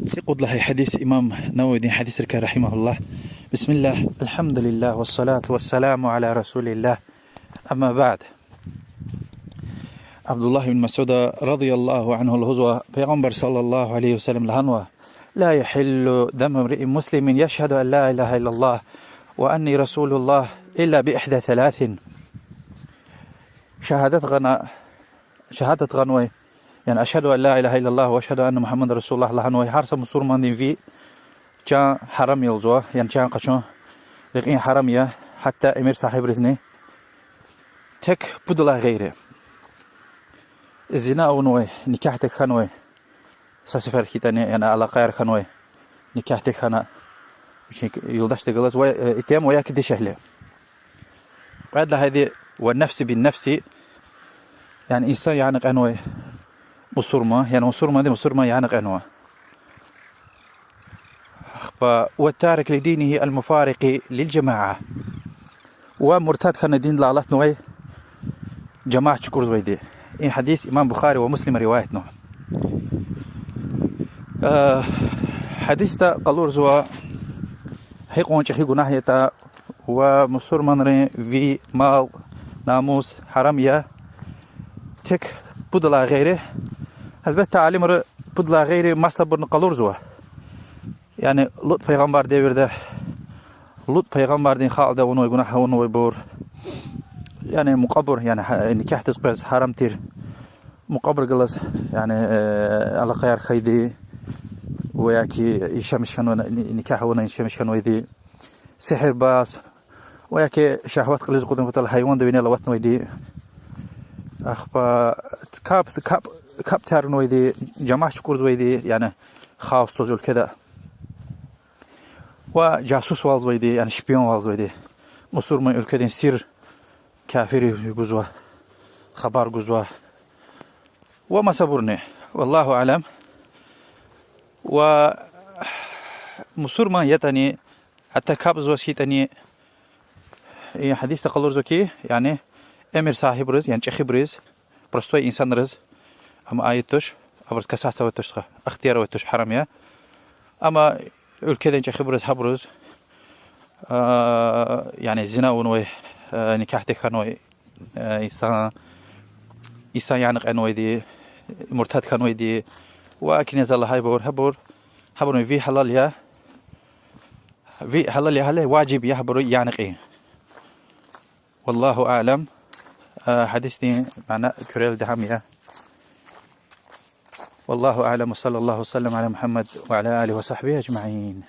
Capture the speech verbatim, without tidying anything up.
цӀикьуд лагьай гьадис, имам Нававидин гьадисрикай, رحمه الله. بسم الله، الحمد لله، والصلاة والسلام على رسول الله. أما بعد. Абдуллагь ибн Масуда, رضي الله عنه, лугьузва, Пайгъамбар, صلى الله عليه وسلم, лагьанва: لا يحل دم امرئ مسلم يشهد أن لا إله إلا الله وأني رسول الله إلا بإحدى ثلاث. Шагьадат гъана-, шагьадат гъанвай, яни أشهد أن لا إله إلا الله وأشهد أن محمدا رسول الله лагьанвай гьар са мусурмандин ви, чан гьарам я лугьузва, яни чан къачун рекьин гьарам я, гьатта эмир сагьибризни, тек пудалай гъейри. Зина авунвай, никягьдик хьанвай, са сефер хьайитӀани, яни алакъаяр хьанвай, никягьдик хьана вичин юлдашдихъ галаз ва, э, итим ва я ки дишегьли. Кьвед лагьайди والنفس بالنفس, яни инсан яна кьенвай мусурман, яни мусурманди мусурман яна кьенва. Ахпа والتارك لدينه المفارق للجماعة. Ва муртад хьана диндилай алатнавай, жамаат чукӀурзавайди. И гьадис имам Бухари ва Муслима риваятнава. Э, гьадисда къалурзава, гьикьван чӀехи гунагь ятӀа ва мусурманрин ви, мал, намус гьарам я, тек пудалай гъейри. Гьелбетда, алимри пудалай гъейри масабурни къалурзава. Яни Лут пайгъамбар девирда, Лут пайгъамбардин халкьда авунвай гунагь авунвайбур, яни мукьвабур, яни гьа-, никягьдиз къвез гьарам тир, мукьвабур галаз, яни, э, алакъаяр хьайиди, ва я ки яшамиш хьанвай, ни-, никягь авуна яшамиш хьанвайди, сигьирбаз, ва я ки шагьват кьилиз акъудун патал гьайванди винел аватнавайди, ахпа капӀ, капӀ, капӀ тягьарунвайди, жамаат чукӀурзавайди, яни хаос туз уьлкведа. Ва жасусвалзавайди, яни шпионвалзавайди. Мусурман уьлкведин сир кафирри гузва, хабар гузва. Ва масабурни, والله أعلم. Ва мусурман ятӀани, гьатта капӀзаваз хьайитӀани, и гьадисда къалурзава ки, яни эмир сагьибриз, яни чӀехибуруз, простой инсанриз, амма айиб туш, абуруз касаться авайди туш, ихтияр авайди туш, гьарам я. Амма уьлкведин чӀехибуруз, гьабуруз, а, яни зина авунвай, а, никягьдик хьанвай, а, инсан, инсан яна кьенвайди, муртад хьанвайди, ва кӀани за лагьайбур, гьабур, гьабурун ви гьалал я, ви гьалал я, гьеле важиб я гьабуру яна кьин. والله أعلم. А, гьадисдин мана куьрелди гьам я. والله أعلم، وصلى الله وسلم على محمد وعلى آله وصحبه أجمعين.